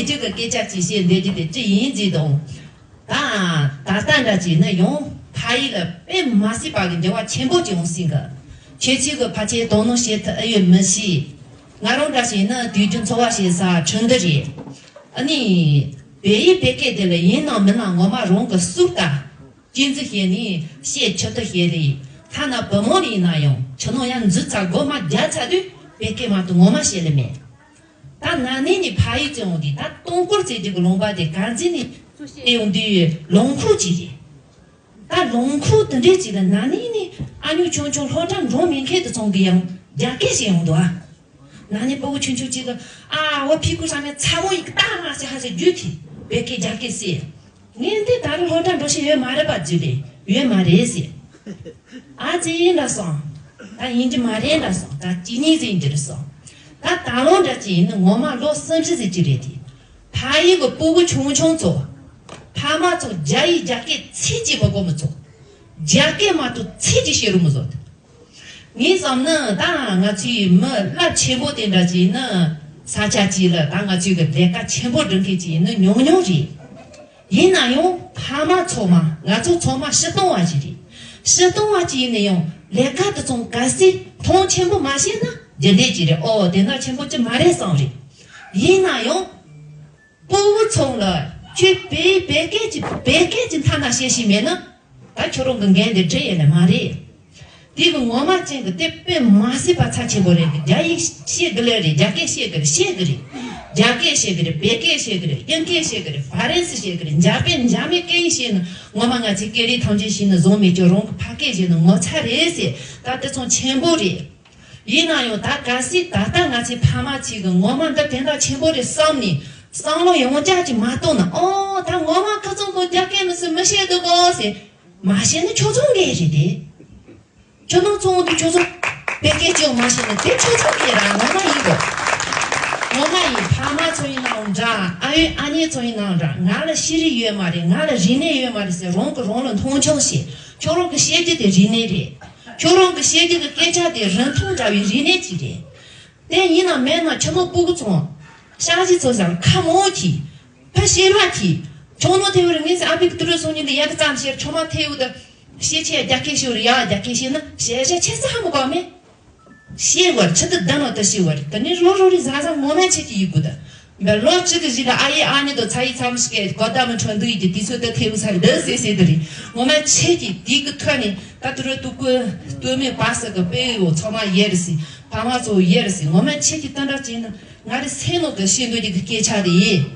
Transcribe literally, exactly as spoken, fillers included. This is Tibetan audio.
ཁྱེད་ཀྱི་སྐད་ཆ་ཅིག་བཤད་འདོད་རྒྱུ་དེ་ཅི་ཡིན་ཟེར་དང་། ད་ད་ལྟ་འདྲ་ཅིག་ནི་ཡང་ཕ་ཡུལ་ལ་དཔེ་མ་སྲིད་པ་གི་འགྱུར་བ་ཆེན་པོ་ཅིག་ཡོང་སྲིད་གི། ཁྱེད་ཚོས་གི་ཕལ་ཆེར་དོ་སྣང་བྱེད་ཐུབ་ཨེ་ཡོད་མི་ཤེས། ང་རང་འདྲ་ཞིག་ནི་དུས་རྒྱུན་འཚོ་བ་བྱེད་ས་ཁྲིན་ཏུ་རེད། ཨ་ནི་བལ་ཡུལ་བོད་སྐད་དེ་ལ་ཡིན་ནམ་མིན་ནམ་ངོ་མ་རང་གི་སུག་ལྟ། ཅི་འཛི་བྱས་ནས་བཤད་ཆོག་ཏུ་བཤད་རེད། ཐ་ན་བུ་མོ་རེད་ན་ཡང་ཁྱི་ནང་ཡང་འཛུལ་ཚར་སྒོ་མ་རྒྱག་ཚར་དུས་བོད་སྐད་མ་གཏོགས་ངོ་མ་བཤད་ལེ་མེད། ད་ན་ནིང་ནས་ཕ་ཡུལ་བཙོན་འོང་དུས་ད་སྟོང་སྐོར་བཙལ་རྒྱུ་གི་ལུང་པ་དེ་ག་འཛིན་ནས་ཚུར་བཤད་ཡོང་དུས་ལུང་ཁུག་ཅིག་རེད། ད་ལུང་ཁུག་དེ་འདྲས་ཅིག་ལ་ན་ནིང་ནས་ཨ་ཉོ་ཆུང་ཆུང་སློབ་གྲྭ་འགྲོ་མེད་མཁན་དེ་ཚོ་གི་ཡང་རྒྱ་སྐད་བཤད་ཡོང་འདུག་ཨ། ན་ནིང་སྤུ་གུ་ཆུང་ཆུང་ཅིག་གི་ཨ་བ་ཕི་ཀུ་ས་ནས་ཚ་མོ་ཡིག་ཏག་མ་ཟེར་ཧ་ཟེར་རྒྱུ་དེ་བོད་སྐད་རྒྱ་སྐད་བཤད། ངས་འདི་ད་རུང་སློབ་གྲྭ་འགྲོ་ཤེས་ཡོད་མ་རེད་པ་ཟེར་རེད། ཡོད་མ་རེད་ཟེར། ཨ་ཙི་ཡིན་ལ་སོང་། ད་ཡིན་གྱི་མ་རེད་ལ་སོང་། ད་གཅིག་གཉིས་ཟིན་གྱི་རེད་སོང་། ད་ད་ལོ་འདྲ་ཅིག་ཡིན་ན་ངོ་མ་ལོ་གསུམ་བཞི་ཟིན་གྱི་རེད་དེ། ཕ་ཡུལ་གྱི་སྤུ་གུ་ཆུང་ཆུང་ཚོ། ཕ་མ་ཚོ་རྒྱ་ཡིག་རྒྱ་སྐད་ཚིག་གཅིག་མི་གོ་མི་ཚོ། རྒྱ་སྐད་མ་གཏོགས་ཚིག་གཅིག་བཤད་རུ་མི་བཟོ། ངས་བསམ་ན་ད་ང་ཚོའི་མི་རླབས་ཆེན་པོ་དེ་འདྲ་ཅིག་ཡིན་ན་ས་ཆ་གཅིག་ལ་ད་ང་ཚོའི་གི་ལས་ཀ་ཆེན་པོ་སྒྲུབ་མཁན་ཅིག་ཡིན་ན་ཉུང་ཉུང་རེད། ཡིན་ན་ཡང་ཕ་མ་ཚང་མ་ང་ཚོ་ཚང་མ་སྤྱིར་བཏང་བ་ཞིག་རེད། སྤྱིར་བཏང་བ་ཅིག་ཡིན་ན་ཡང་ལས་ཀ་དེ་ཚོ་གལ་སྲིད་མཐོང་ཆེན་པོ་མ་བྱས་ན་རྒྱུ་འབྲས་ཅིག་རེད། ཨོ་དེ་འདྲ་ཆེན་པོ་ཅིག་མ་རེད་བསམ་རེད། ཡིན་ན་ཡང་སྤུ་གུ་ཚང་ལ་ཁྱོད་བོད་བོད་སྐད་ཀྱི་བོད་སྐད་ཀྱི་མཐའ་ན་བཤད་ཤེས་མེད་ན། ད་ཁྱོད་རང་གི་འགན་དེ་འཁྲི་ཡས་ནི་མ་རེད། དེ་གི་ངོ་མ་ཅན་གི་དེ་དཔེ་མ་སྲིད་པ་ཚབས་ཆེན་པོ་རེད་གི། རྒྱ་ཡིག་ཤེས་གི་ལེ་རེད། རྒྱ་སྐད་ཤེས་གི་རེད། ཤེས་གི་རེད། རྒྱ་སྐད་ཤེས་གི་རེད། བོད་སྐད་ཤེས་གི་རེད། དབྱིན་སྐད་ཤེས་གི་རེད། ཧྥ་རན་སི་ཤེས་གི་རེད། འཇར་པན་འཇར་མན་སྐད་ཡིག་ཤེས་ནི་ངོ་མ་ང་ཚོའི་སྐད་རིགས་ཐམས་ཅད་ཤེས་ནི་བཟང་མེད་ཀྱང་རང་གི་ཕ་སྐད་ཤེས་ནི་ངོ་ཚ་རེད་ཟེར། ད་དེ་ཚོ་ཆེན་པོ་རེད། ཡིན་ན་ཡང་ད་གལ་སྲིད་ད་ལྟ་ང་ཚོའི་ཕ་མ་ཚོས་གི་ངོ་མ་འདི་དེ་འདྲ་ཆེན་པོ་རེད་བསམ་ནས་བསམ་བློ་ཡོངས་རྒྱ་ཅིག་མ་གཏོང་ན། ཨོ་ད་ངོ་མ་ཁ་ཚང་གི་རྒྱ་སྐད་མི་སྲིད་མི་ཤེས་འདུག་གོ་ཟེར་མ་ཤེས་ན་ཁྱོད་ཚོ་འགན་རེད་དེ། ཁྱོད་ཚོ་ཚོང་འདུག་ཁྱོད་ཚོ་བོད་སྐད་ཅིག་མ་ཤེས་ན་དེ་ཁྱོད་ཚོ་འགན་ར་ངོ་མ་ཡིན་གོ། ངོ་མ་ཡིན། ཕ་མ་ཚོ་ཡིན་ནའང་འདྲ། ཨ་ཡོད་ཨ་ནེ་ཚོ་ཡིན་ནའང་འདྲ། ང་ལ་ཤེས་རིག་ཡོད་མ་རེད། ང་ལ་རིག་གནས་ཡོད་མ་རེད་ཟེར་རང་གི་རང་ལ་མཐོང་ཆུང་བྱེད། ཁྱོད་རང་གི་བཤད་རྒྱུ་དེ་རིག་གནས་རེད། ཁྱོད་རང་གི་བཤད་རྒྱུ་གི་སྐད་ཆ་དེ་རིན་ཐང་འདྲ་བའི་རིག་གནས་ཅིག་རེད། དེ་ཡིན་ན་མེད་ན་ཁྱོད་མོ་སྤུ་གུ་ཚོ་ཤག་ཤི་ཚོ་ཟེར་ཁ་མོ་གི་ཕ་ཤེས་ར་གི་ཁྱོད་མོ་ཐེ་བོ་རི་ངེས་ཨ་ཕི་གི་ཏུ་རུ་སོང་ཉིན་དེ་ཡ་གི་ཙམ་ཤེས། ཁྱོད་མ་ཐེ་བོ་ད་ཤེས་ཆེ་རྒྱ་སྐད་ཤེས་ར་ཡ་རྒྱ་སྐད་ཤེས་ན་ཤེས་ཤེས་ཆེ་ས་ཧ་མོ་ག་མེད། ཤེས་བར་ཆི་ཏི་ལྡན་ནོ་ད་ཤེས་བར་ད་ནི་རོ་རོ་རི་ཟ་ཟ་ངོ་མ་ཆེ་གི་ཡི་གུ་ད། འབའ་ལོ་གཅིག་གི་རྗེས་ལ་ཨ་ཡེ་ཨ་ནེ་དང་ཚ་ཡི་ཚ་མོ་ཞིག་གིས་གོ་ད་མི་འཕྲོ་འདུག་ཡི་གི་དུས་ཚོད་དེ་ཐེའུ་ཚ་རེ་འདི་ཟེ་ཟེ་དེ་རེད། ངོ་མ་ཆེ་གི་དེ་གི་ཐོག་ནས་ད་དུ་རོ་དུ་ཀུ་སྟོད་སྨད་བར་གསུམ་གི་དཔེ་ཡོ་ཚང་མ་ཡེ་རེ་སི་ཕ་མ་ཚོ་ཡེ་རེ་སི་ངོ་མ་ཆེ་གི་ཏན་ཏན་ཅིག་ན་ང་རེ་སེམས་ནང་གི་ཤེས་འདོད་ཀྱི་སྐད་ཆ་དེ་ཡེ།